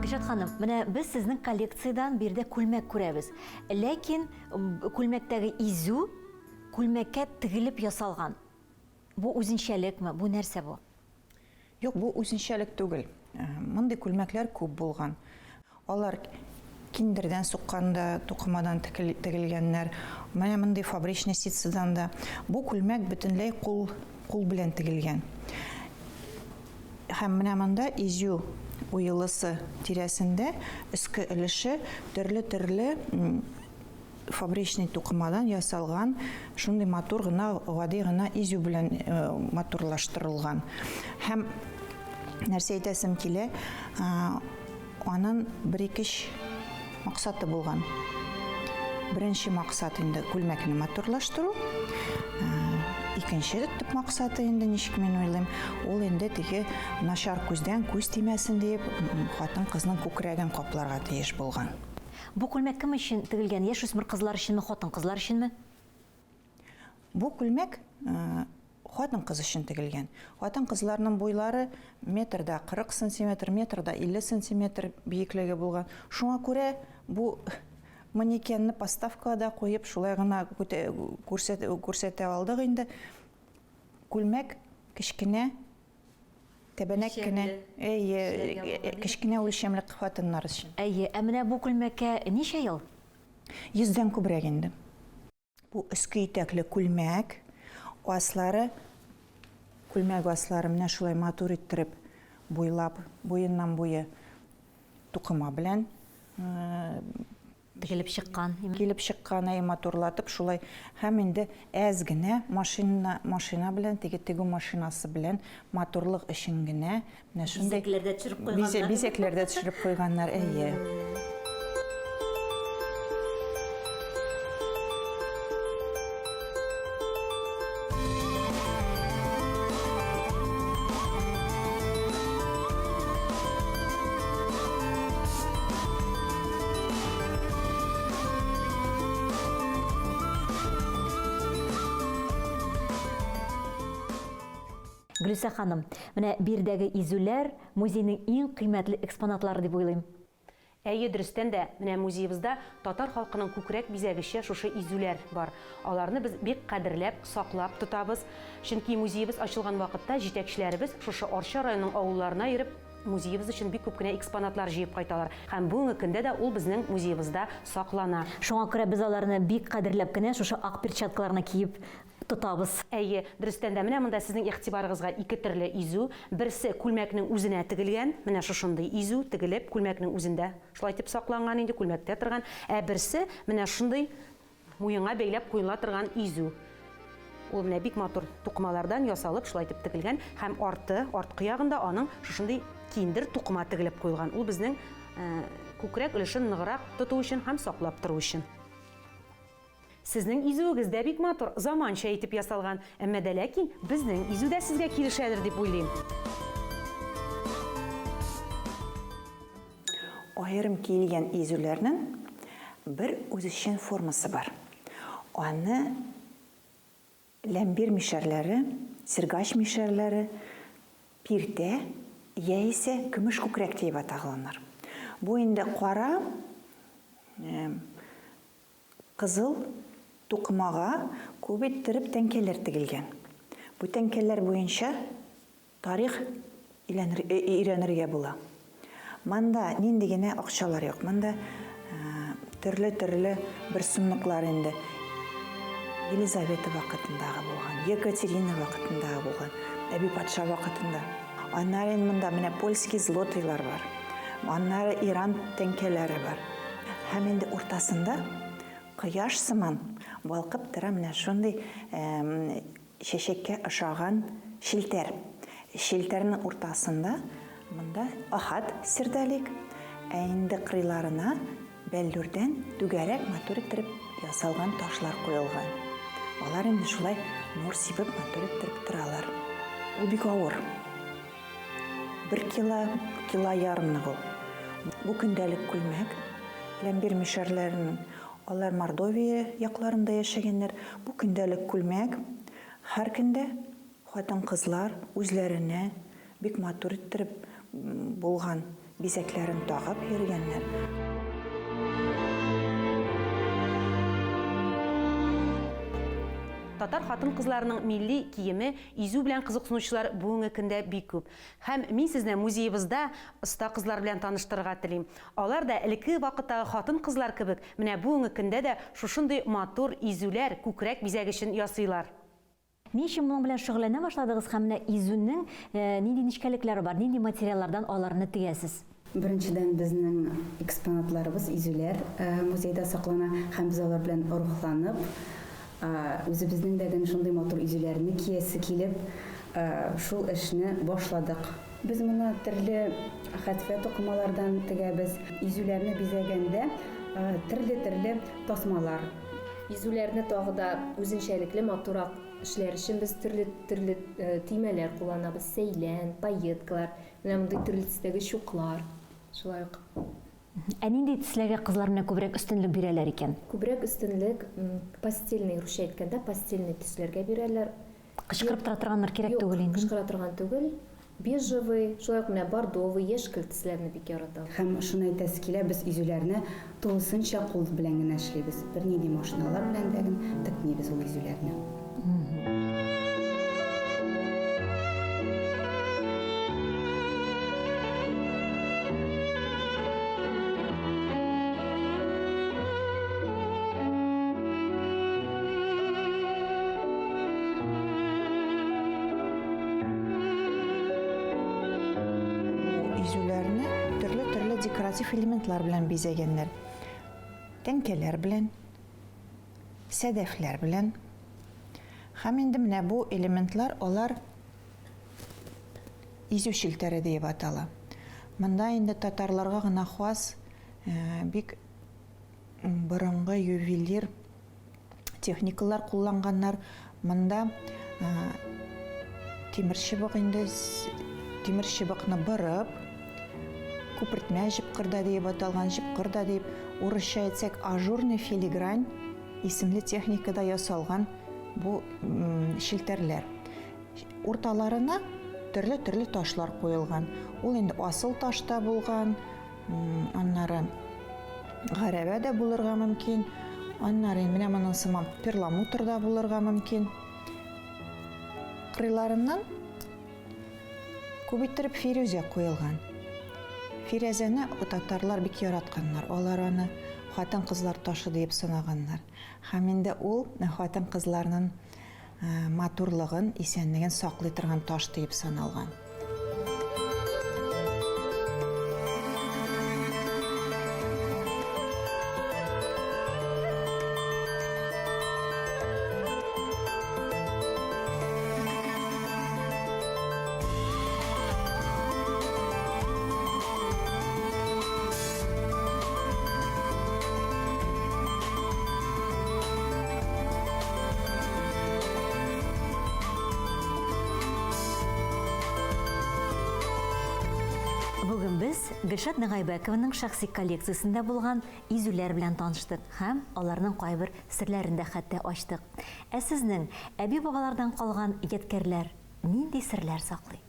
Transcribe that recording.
Гөлшат ханым, менә без сезнең коллекциядән биредә күлмәк күрәбез. Ләкин күлмәктәге изү күлмәккә тегелеп ясалган. Бу үзенчәлекме? Бу нәрсә бу? Юк, бу үзенчәлек түгел. Мондый күлмәкләр күп булган. Алар киндердән суккан да, тукымадан тегелгәннәр. Менә мондый фабричный ситсыдан да. Бу күлмәк бөтенләй кул, кул белән тегелгән. Һәм менә монда изю уелысы тирәсендә өске өлеше төрле-төрле фабричный тукымадан ясалган шундый матур гына, гади гына изю белән матурлаштырылган. Һәм нәрсә әйтәсем килә, анын бер-ике максаты булган. Беренче максат инде күлмәкне матурлаштыру. Икенче төп максаты инде, ничек мин уйлыйм, ул инде теге начар күздән күз тимәсен диеп, хатын-кызның күкрәген капларга тиеш булган. Бу күлмәк кем өчен тегелгән, яшүсмер кызлар өченме, хатын-кызлар өченме? Бу күлмәк хатын-кыз өчен тегелгән. Хатын-кызларның буйлары метр да 40 сантиметр, метр да 50 сантиметр биеклеге булган. Шуңа күрә бу манекенны поставкада куеп, шулай гына күрсәтә алдык инде. Күлмәк кечкенә, тәбәнәк кенә, әйе, кечкенә үлчәмле хатыннар өчен. Әйе, ә менә бу күлмәккә ничә ел? Йөздән күбрәк инде. Бу өске итәкле күлмәк, аслары, күлмәк аслары менә шулай матур иттереп буйлап, буеннан буе тукыма белән Тегелеп чыккан. Килеп чыккан, әй, матурлатып шулай. Һәм инде әз генә машина, машина белән, теге тегү машинасы белән матурлык өчен генә менә шундый Бизәкләр дә төшереп куйганнар. Бизәкләр дә төшереп куйганнар, әйе. Гөлүсә ханым, менә биредәге изүләр музейның иң кыйммәтле экспонатлары дип уйлыйм. Әйе, дөрестән дә, менә музеебызда татар халкының күкрәк бизәгече шушы изүләр бар. Аларны без бик кадерләп, саклап тотабыз. Чөнки музеебыз ачылган вакытта җитәкчеләребез шушы Арча районының авылларына йөреп, музеебыз өчен бик күп кенә экспонатлар җыеп кайталар. Һәм бүгенге көндә дә ул безнең музеебызда саклана. Шуңа күрә без аларны бик кадерләп кенә шушы ак перчаткаларны киеп тотабыз. Әйе, дөрестән дә, менә монда сезнең игътибарыгызга ике төрле изү. Берсе күлмәкнең үзенә тегелгән, менә шушындый изү, тегелеп, күлмәкнең үзендә шулай итеп сакланган инде, күлмәктә торган. Ә берсе менә шундый муенга бәйләп куела торган изү. Ул менә бик матур тукымалардан ясалып, шулай итеп тегелгән һәм арты, арткы ягында аның шушындый киндер тукыма тегелеп куелган. Ул безнең күкрәк өлешен ныграк тоту өчен һәм саклап тору өчен. Сезнең изүегез дә бик матур, заманча итеп ясалган. Әмма дә ләкин безнең изү дә сезгә килешәдер дип уйлыйм. Аерым киелгән изүләрнең бер үзешчән формасы бар. Аны ләмбир мишәрләре, сергач мишәрләре, пиртә яисә көмеш күкрәк диеп атагланыр. Бу инде кара, Кызыл тукымага күп иттереп тәңкәләр тегелгән. Бу тәңкәләр буенча тарих өйрәнергә була. Монда нинди генә акчалар юк. Монда төрле-төрле бер сумлыклар инде. Елизавета вакытындагы булган, Екатерина вакытындагы булган, Әби патша вакытында. Аннары инде монда менә польский злотыйлар бар. Аннары Иран тәңкәләре бар. Һәм инде уртасында кояш сыман балкып тора менә шундый чәчәккә ошаган челтәр. Челтәрнең уртасында монда ахат сердолик, ә инде кырыйларына бәллүрдән түгәрәк матур иттереп ясалган ташлар куелган. Алар инде шулай нур сибеп матур иттереп торалар. Ул бик авыр. Бер кило, кило ярымлык ул. Бу көндәлек күлмәк. Ләмбир мишәрләренең, алар Мордовия якларында яшәгәннәр. Бу көндәлек күлмәк. Һәр көндә хатын-кызлар үзләренә бик матур иттереп булган. Бизәкләрен тагып йөргәннәр. Татар хатын-кызларының милли киеме, изү белән кызыксынучылар бүгенге көндә бик күп. Һәм мин сезне музеебызда оста кызлар белән таныштырырга телим. Алар да элеккеге вакыттагы хатын-кызлар кебек, менә бүгенге көндә дә шушындый матур изүләр, күкрәк бизәгечен ясыйлар. Ни өчен моның белән шөгыльләнә башладыгыз һәм менә изүнең нинди нечкәлекләре бар, нинди материаллардан аларны тегәсез? Беренчедән, безнең экспонатларыбыз, изүләр музейда саклана һәм без алар белән рухланып, үзебезнең дә гел шундый матур изүләрне киясе килеп, шул эшне башладык. Без моны төрле хәтфә тукымалардан тегәбез. Изүләрне бизәгәндә төрле-төрле тасмалар. Изүләрне тагы да үзенчәлекле, матуррак эшләр өчен без төрле-төрле төймәләр кулланабыз, сәйлән, пайеткалар, менә мондый төрле төстәге чуклар, шулай ук. Ә нинди төсләргә кызлар менә күбрәк өстенлек бирәләр икән? Күбрәк өстенлек постельный, русча әйткәндә, постельный төсләргә бирәләр. Кычкырып тора торганнар кирәк түгел инде. Юк, кычкыра торган түгел. Бежевый, шулай ук менә бордовый, яшькелт төсләрне бик яратам. Һәм шуны әйтәсе килә, без изүләрне тулысынча кул белән генә эшлибез. Бернинди машиналар белән дә ген текмибез ул изүләрне. Бу изүләрне төрле-төрле декоратив элементлар белән бизәгәннәр. Тәңкәләр белән, сәдәфләр белән. Һәм инде менә бу элементлар алар изү челтәре диеп атала. Монда инде татарларга гына хас бик борынгы ювелир техникалар кулланганнар. Монда тимер чыбык инде, тимер чыбыкны борып, күпертмә җепкырда диеп аталган, җепкырда дип, урысча әйтсәк, ажурный филигрань исемле техникада ясалган бу челтәрләр. Урталарына төрле-төрле ташлар куелган. Ул инде асыл таш та булган, Аннары гәрәбә дә булырга мөмкин. Аннары менә моның сыман перламутр да булырга мөмкин. Кырыйларыннан күп иттереп фирүзә куелган. Фирәзәне татарлар бик яратканнар. Алар аны хатын-кызлар ташы диеп санаганнар. Һәм инде ул хатын-кызларның матурлыгын, исәнлеген саклый торган таш диеп саналган. Бүген без Гөлшат Нагайбәкованың шәхси коллекциясендә булган изүләр белән таныштык һәм аларның кайбер серләрен дә хәтта ачтык. Ә сезнең әби-бабалардан калган ядкәрләр нинди серләр саклый?